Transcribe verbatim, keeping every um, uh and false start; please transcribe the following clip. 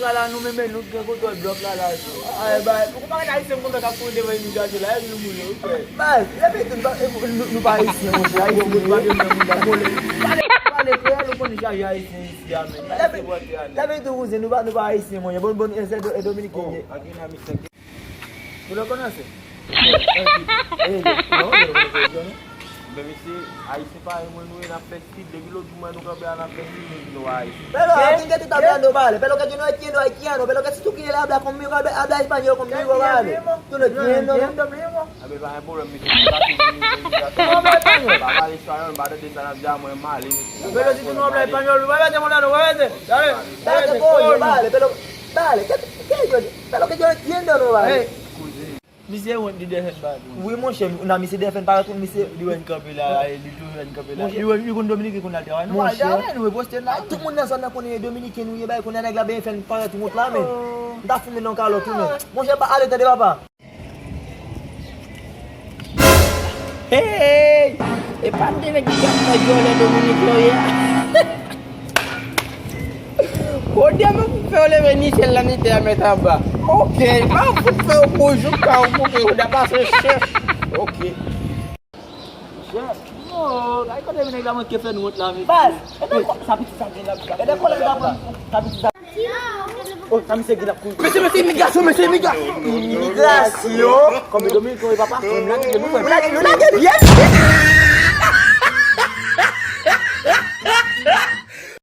La, la, nou menm, men nou gen kontwòl blòk la, la, tou. Ay, bay, ou pa gen ayisyen konn k ap kouri devan imigrasyon la, e nou mouri, wi, frè. Bay, lè peyi tou, nou pa, nou, nou pa ayisyen, monchè, ayisyen, nou pa gen menm moun la, kole. Pale, pale, frè, nou konn chaje ayisyen isi a, men. Lè peyi tou, kouzen, nou pa, nou pa ayisyen, monchè, bon, bon, e se do-, e dominiken ye. Pou nou kòmanse. Men mesye, ayisyen parèy mwen nou ye, n ap fè sid. Depi lòt jou mwen nou kanpe a, n ap fè sid, nou di nou ayisyen. Pero, aquí que tú estás hablando, vale. Pero que yo no entiendo haitiano. Pero que si tú quieres hablar conmigo, habla, habla español conmigo, vale. Tú no entiendes, ¿no? Abe, pa gen pwoblèm, mesye, si pa fini, mesye, pa pale espayòl, pa tande sa n ap di a, mwen male, mesye. Pero si tú no hablas español, muévete, mono, muévete. Dale, muévete, coño. Vale, pero, vale, que, que yo, pero que yo no entiendo, ¿no, vale? Misye wont li defen pa tou. Wi, monchè, nan misye defen pa tou, misye. Li wè n kanpe la, li toujou wè n kanpe la. Li wè, li konn dominiken konn al travay. Nou al travay, nou reposte la. Tout moun nan zòn nan konnen dominiken nou ye, bay, konnen nèg la ben fè n parèt wont la, men. M ta fimen nan kalòt tou, men. Monchè, pa ale, tande, papa. Hey! E pa de nèg ki ap fè vyolè Dominik yo ye a. Kote mwen pou fè yo leve Nichèl nan nitè a mèt anba. Ok, pa fout fè yo bonjou ka ou koupe yo da pase chèf. Ok. Chèf, yo, ay kote nèg la manke fè nou wont la, mesye. Baz, e de sa piti sa gen la. E de kòlè la pran sa piti sa. Oh, sa misye gen la kouri. Mesye, mesye, imigrasyon, mesye, imigrasyon. Imigrasyon. Kòm dominik yo papa, nou lage, nou lage, nou lage, yes.